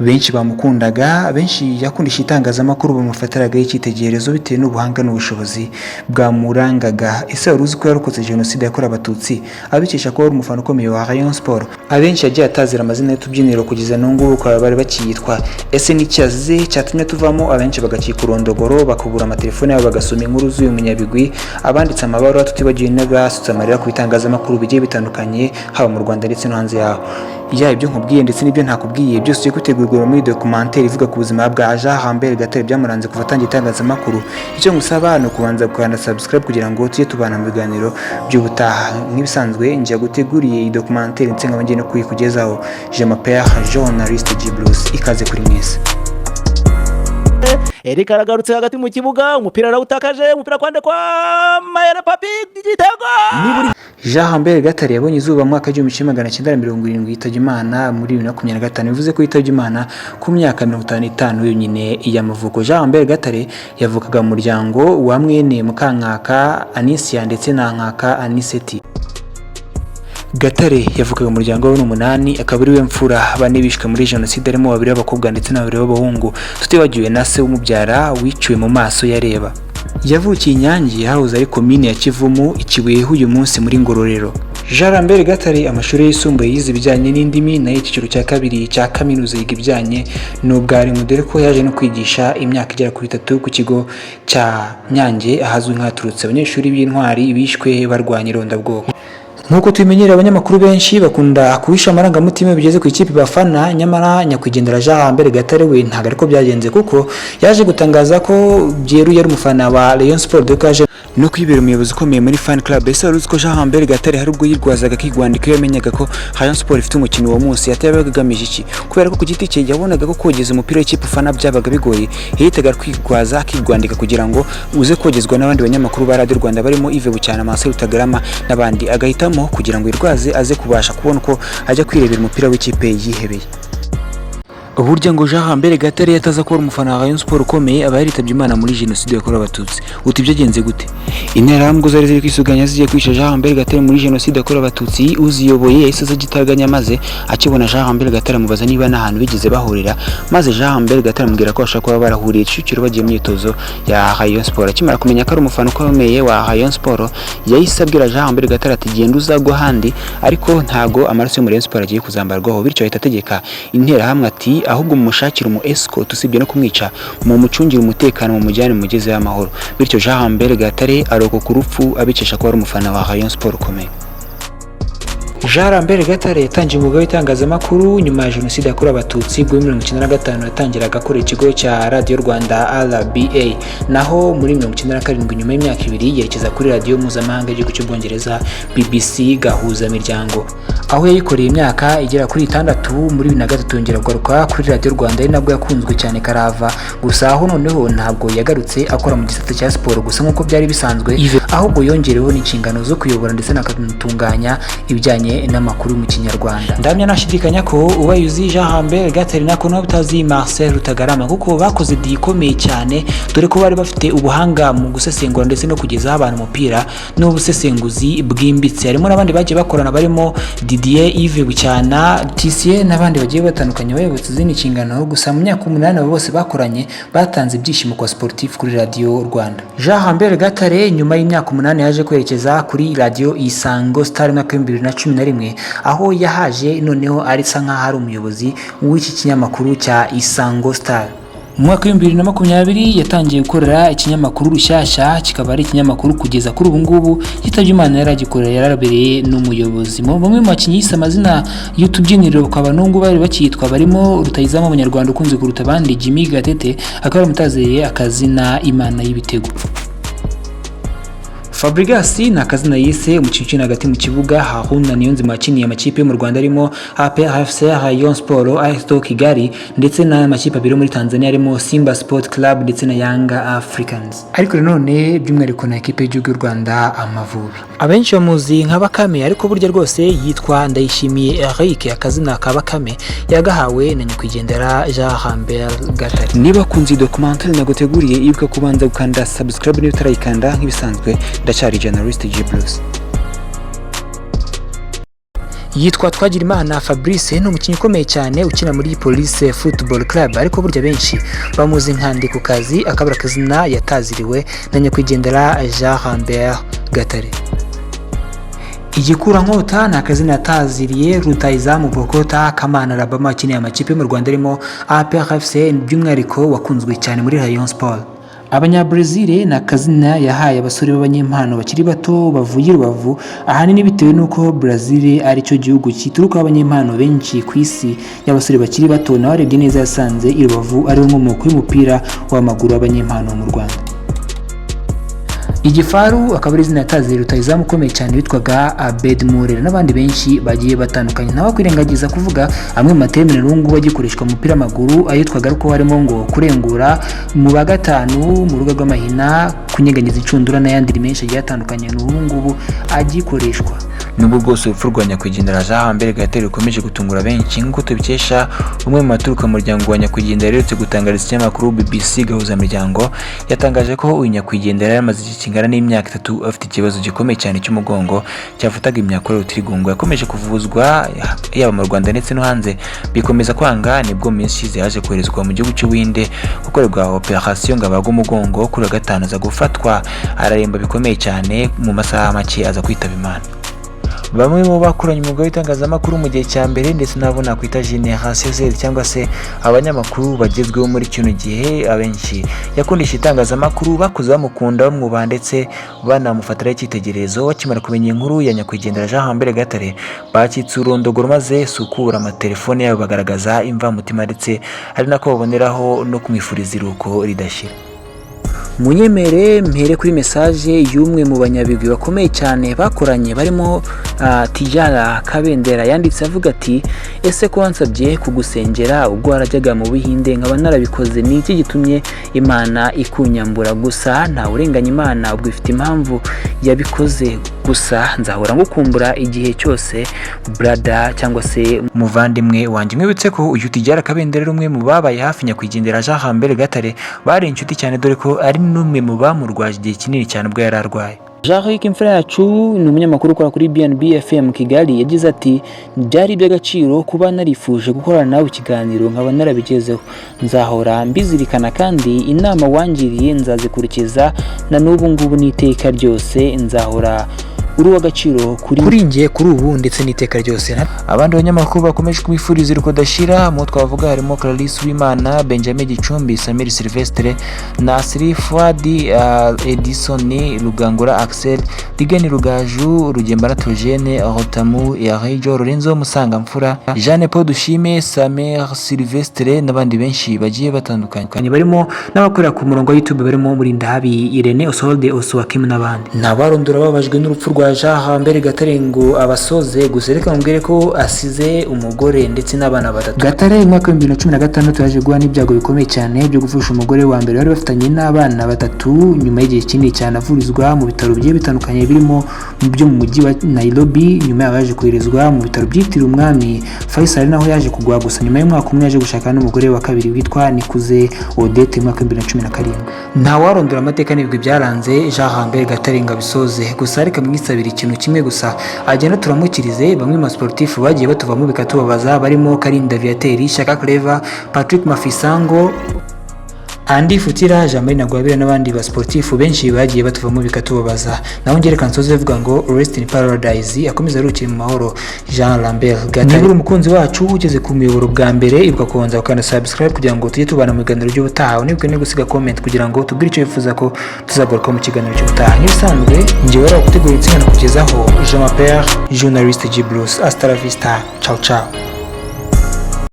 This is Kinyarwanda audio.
Benshi bamukundaga, benshi yakundisha itangazamakuru bamufatiragaho icyitegererezo bitewe n'ubuhanga n'ubushobozi bwamurangaga. Ese wari uzi ko yarokotse Jenoside yakorewe Abatutsi abikesha kuba ari umufana ukomeye wa Rayon Sport? Abenshi yagiye atazira amazina y'utubyiniro, kugeza n'ubu ngubu bakaba bari bakiyitwa. Ese ni iki yazize cyatumye tuvamo, abenshi bagacika urondogoro, bakabura amatelefone yabo, bagasoma inkuru z'uyu munyabigwi, abanditse amabaruwa, tutibagiwe n'abasutse amarira ku bitangazamakuru bigiye bitandukanye, haba mu Rwanda ndetse no hanze yaho? Yaba ibyo nkubwiye ndetse n'ibyo ntakubwiye, byose ugiye gutegurwa muri documentaire ivuga ku buzima bwa Jean Lambert Gatare, byamuranze kuva atangiye itangazamakuru. Icyo ngusaba ni ukubanza gukanda subscribe kugira ngo tujye tubana mu biganiro by'ubutaha. Nk'ibisanzwe, njya guteguriye iyi documentaire ndetse nkaba ngiye no kuyikugezaho. Je m'appelle journaliste G Bruce, ikaze kuri mwese. Eric aragarutse hagati mu kibuga, umupira arawutakaje, umupira kwande kwa Mayere Papi, igitego! Jean Lambert Gatare yabonye izuba mu mwaka w'1970, yitabye Imana muri 2025, bivuze ko yitabye Imana ku myaka 55 yonyine y'amavuko. Jean Lambert Gatare yavukaga mu muryango wa mwene Mukankaka Anisia ndetse na Nkaka Aniseti. Gatare yavukaga mu muryango w'umunani, akaba ari we mfura. Bane bishwe muri Jenoside, harimo babiri b'abakobwa ndetse na babiri b'abahungu, tutibagiwe na se umubyara wiciwe mu maso yareba. Yavukiye i Nyange, hahoze ari komine ya Kivumu, i Kibuye uyu munsi muri Ngororero. Jean Lambert Gatare amashuri yisumbuye yize ibijyanye n'indimi, nayo icyiciro cya kabiri cya kaminuza yiga ibijyanye n'ubwarimu, dore ko yaje no kwigisha imyaka igera kuri 3 ku kigo cya Nyange, ahazwi nk'ahaturutse abanyeshuri b'intwari bishwe barwanya irondabwoko. Nk'uko tubimenyereye, abanyamakuru benshi bakunda kuhisha amarangamutima iyo bigeze ku ikipe bafana. Nyamara nyakwigendera Jean Lambert Gatare we ntabwo ariko byagenze, kuko yaje gutangaza ko byeruye ari umufana wa Rayon Sport, dore ko yaje no kwibera umuyobozi ukomeye muri fan club. Ese wari uzi ko Jean Lambert Gatare hari ubwo yirwazaga akigwandika iyo yamenyaga ko Rayon Sport ifite umukino uwo munsi? Yabaga agamije iki? Kubera ko ku giti cye yabonaga ko kogeza umupira w'ikipe ufana byabaga bigoye, yahitaga kwirwaza akigwandika kugira ngo uze kogezwa n'abandi banyamakuru ba Radio Rwanda barimo Yves Bucyana, Marcel Rutagarama n'abandi, agahitamo kugira ngo yirwaze aze kubasha kubona uko ajya kwirebera umupira w'ikipe yihebeye. Burya ngo Jean Lambert Gatare yataza kuba umufana wa Rayon Sport ukomeye, aba yaritabye Imana muri Jenoside yakorewe Abatutsi. Uti byagenze gute? Interahamwe zari ziri kwisuganya zigiye kwica Jean Lambert Gatare muri Jenoside yakorewe Abatutsi, uziyoboye yahise aza agitaraganya, maze akibona Jean Lambert Gatare amubaza niba nta hantu bigeze bahurira, maze Jean Lambert Gatare amubwira ko bashobora kuba barahuriye Kicukiro bagiye mu myitozo ya Rayon Sport. Akimara kumenya ko ari umufana ukomeye wa Rayon Sport, yahise abwira Jean Lambert Gatare ati: "Genda uzagwa ahandi, ariko ntago amaraso yo muri Rayon Sport agiye kuzambarwaho." Bityo ahita ategeka interahamwe ati: "Ahubwo mumushakire umu escort, usibye no kumwica mumucungire umutekano, mumujyane mugezeyo amahoro." Bityo Jean Lambert Gatare arokoka urupfu abikesha kuba ari umufana wa Rayon Sport ukomeye. Jean Lambert Gatare yatangiye umwuga w'itangazamakuru nyuma ya Jenoside yakorewe Abatutsi. Muri 95 yatangiraga akora ikigo cya Radiyo Rwanda, RBA, naho muri 97, nyuma y'imyaka 2, yerekeza kuri radiyo mpuzamahanga y'igihugu cy'Ubwongereza, BBC Gahuzamiryango, aho yayikoreye imyaka igera kuri 6. Muri 2003 yongera kugaruka kuri Radiyo Rwanda, ari nabwo yakunzwe cyane karava. Gusa aho noneho ntabwo yagarutse akora mu gisata cya siporo gusa nk'uko byari bisanzwe, ahubwo yongereweho n'inshingano zo kuyobora ndetse akanatunganya ibijyanye n'amakuru mu Kinyarwanda. Ndamya nashidikanya ko ubaye uzi Jean Lambert Gatare nako nawe utazi Marcel Rutagarama, kuko bakoze duo ikomeye cyane, dore ko bari bafite ubuhanga mu gusesengura ndetse no kugezaho abantu umupira n'ubusesenguzi bwimbitse. Harimo n'abandi bagiye bakorana barimo Didier Yves Bucyana, Tissier n'abandi bagiye batandukanye bayobotse izindi nshingano. Gusa mu myaka 8 abo bose bakoranye batanze ibyishimo kwa sportif kuri Radiyo Rwanda. Jean Lambert Gatare nyuma y'imyaka 8 yaje kwerekeza kuri Radiyo Isango Star mu mwaka w'2011, aho yahaje noneho arisa nk'aho ari umuyobozi w'iki kinyamakuru cya Isango Star. Mu mwaka w'2020 yatangiye gukorera ikinyamakuru Rushyashya, kikaba ari ikinyamakuru kugeza kuri ubu ngubu yitabye Imana yari agikorera, yarabereye n'umuyobozi. Mu bamwe mu bakinnyi yise amazina y'utubyiniriro bakaba n'ubwo bari bakitwa, barimo rutahizamu w'Umunyarwanda ukunze kuruta abandi, Jimmy Gatete, akaba yaramutazeye akazina Imana y'Ibitego. Fabregas ni akazina yise umukinnyi ukina hagati mu kibuga Haruna Niyonzima, wakiniye amakipe yo mu Rwanda arimo APR FC, Rayon Sport, AS Kigali ndetse n'amakipe abiri yo muri Tanzania arimo Simba Sport Club ndetse na Yanga Africans, ariko nanone by'umwihariko na ekipe y'igihugu y'u Rwanda, Amavubi. Abenshi bamuzi nka Bakame, ariko burya rwose yitwa Ndayishimiye Eric. Akazina ka Bakame yagahawe na nyakwigendera Jean Lambert Gatare. Niba kunze iyi documentaire naguteguriye, ibuka kubanza gukanda subscribe niba utarayikanda. Nk'ibisanzwe, ndacyari journalist G Blues. Yitwa Twagirimana Fabrice, ni umukinnyi ukomeye cyane ukina muri Police Football Club, ariko burya benshi bamuzi nka Ndikukazi, akaba ari akazina yataziriwe na nyakwigendera Jean Lambert Gatare. Igikurankota ni akazina yataziriye rutahizamu Bokota Kamana Rabama wakiniye amakipe mu Rwanda arimo APR FC, by'umwihariko wakunzwe cyane muri Rayon Sport. Abanyabrezil ni akazina yahaye abasore b'abanyempano bakiri bato bavuye i Rubavu, ahanini bitewe n'uko Brazil ari cyo gihugu giturukaho abanyempano benshi ku isi y'abasore bakiri bato. Nawe arebye neza yasanze i Rubavu ariwo nkomoko y'umupira w'amaguru w'abanyempano mu Rwanda. Igifaru akaba ari izina yataze rutahizamu ukomeye cyane witwaga Abed Murera n'abandi benshi bagiye batandukanye. Ntawe kwirengagiza kuvuga amwe mu materme n'ubu agikoreshwa mu mupira w'amaguru, ayitwaga ariko harimo ngo kurengura mu ba gatanu, mu rubuga rw'amahina, kunyeganyeza inshundura n'ayandi menshi agiye atandukanye n'ubu ngubu agikoreshwa. Nubwo bwose urupfu rwa nyakwigendera Jean Lambert Gatare rukomeje gutungura benshi, nk'uko tubikesha umwe mu baturuka mu muryango wa nyakwigendera aherutse gutangariza ikinyamakuru BBC Gahuzamiryango, yatangaje ko uyu nyakwigendera yari amaze igihe kingana n'imyaka 3 afite ikibazo gikomeye cyane cy'umugongo cyafataga imyakura y'urutirigongo. Yakomeje kuvuzwa yaba mu Rwanda ndetse no hanze, bikomeza kwanga. Nibwo mu minsi ishize yaje koherezwa mu gihugu cy'Ubuhinde gukorerwa operation ngo abagwe umugongo. Kuri wa gatanu aza gufatwa araremba bikomeye cyane, mu masaha make aza kwitaba Imana. Bamwe mu bakoranye umwuga w'itangazamakuru mu gihe cya mbere, ndetse n'abo nakwita Generation Z cyangwa se abanyamakuru bagezweho muri kino gihe, abenshi yakundisha itangazamakuru bakuze bamukunda, bamwubaha ndetse banamufatiraho icyitegererezo. Bakimara kumenya inkuru ya nyakwigendera Jean Lambert Gatare, bacitse urondogoro maze sukura amatelefone yabo bagaragaza imvamutima, ndetse ari nako baboneraho no kumwifuriza iruhuko ridashira. Munyemere mpere kuri message y'umwe mu banyabigwi bakomeye cyane bakoranye barimo Tijara Kabendera, yanditse avuga ati: "Ese ko wansabye kugusengera ubwo warajyaga mu Buhinde nkaba narabikoze, ni iki gitumye Imana ikunyambura? Gusa ntawe urenganya Imana, ubwo ifite impamvu yabikoze. Gusa nzahora ngukumbura igihe cyose, brother cyangwa se muvandimwe wanjye." Mwibutse ko uyu Tijara Kabendera ari umwe mu babaye hafi nyakwigendera Jean Lambert Gatare, bari inshuti cyane, dore ko ari n'umwe mu bamurwaje igihe kinini cyane ubwo yari arwaye. Jean-Luc Imfura yacu ni umunyamakuru ukora kuri B&B FM Kigali, yagize ati: "Byari iby'agaciro kuba narifuje gukorana nawe ikiganiro nkaba narabigezeho. Nzahora mbizirikana kandi inama wangiriye nzazikurikiza na n'ubu ngubu n'iteka ryose. Nzahora uri uw'agaciro kuri njye, kuri ubu ndetse n'iteka ryose." Abandi banyamakuru bakomeje kumwifuriza iruhuko ridashira mu twavuga harimo Clarisse Uwimana, Benjamin Gicumbi, Samir Sylvestre, Nasri Fuadi, Edison Rugangura, Axel Rigani, Rugaju Rugembana, Togene Rotamu, Erijo Lorenzo Musangamfura, Jeanne Paul Dushime, Samir Sylvestre n'abandi benshi bagiye batandukanye, barimo n'abakorera ku murongo wa YouTube barimo Murindahabi Irene, Osolde Oswakim n'abandi. Ntabarondora babajwe n'urupfu rwa Jean Lambert Gatare ngo abasoze, gusa reka mubwire ko asize umugore ndetse n'abana batatu. Gatare mu mwaka wa 2016 yaje guhura n'ibyago bikomeye cyane byo gupfusha umugore wa mbere bari bafitanye n'abana batatu, nyuma y'igihe kinini cyane avurizwa mu bitaro bigiye bitandukanye birimo byo mu mujyi wa Nairobi. Nyuma yaho yaje koherezwa mu bitaro byitiriwe umwami Faisal, naho yaje kugwa. Gusa nyuma y'umwaka umwe yaje gushaka n'umugore wa kabiri witwa Nikuze Odette mu mwaka wa 2017. Ntawarondora amateka n'ibigwi byaranze Jean Lambert Gatare ngo abisoze, gusa reka mwisabire ikintu kimwe gusa, agenda turamukirize bamwe mu sportif bagiye batuvamo bikatubabaza, barimo Karinda Viateur, Shaka Clever, Patrick Mafisango, Andy Futira, Jean Marie Nagwabira n'abandi ba sportif benshi bagiye batuvamo bikatubabaza. Naho ngere kansoze avuga ngo rest in paradise, akomeza aruhukire mu mahoro Jean Lambert Gatare. Niba uri umukunzi wacu ugeze ku muyoboro bwa mbere, ibuka kubanza ukanda subscribe kugira ngo tujye tubana mu biganiro by'ubutaha. Unibuke no gusiga comment kugira ngo tubwire icyo wifuza ko tuzagaruka mu kiganiro cy'ubutaha. Nk'ibisanzwe, njye wari wagutegura itsinda kugezaho, Jean Mapère, journaliste G Bruce. Hasta la vista, ciao ciao.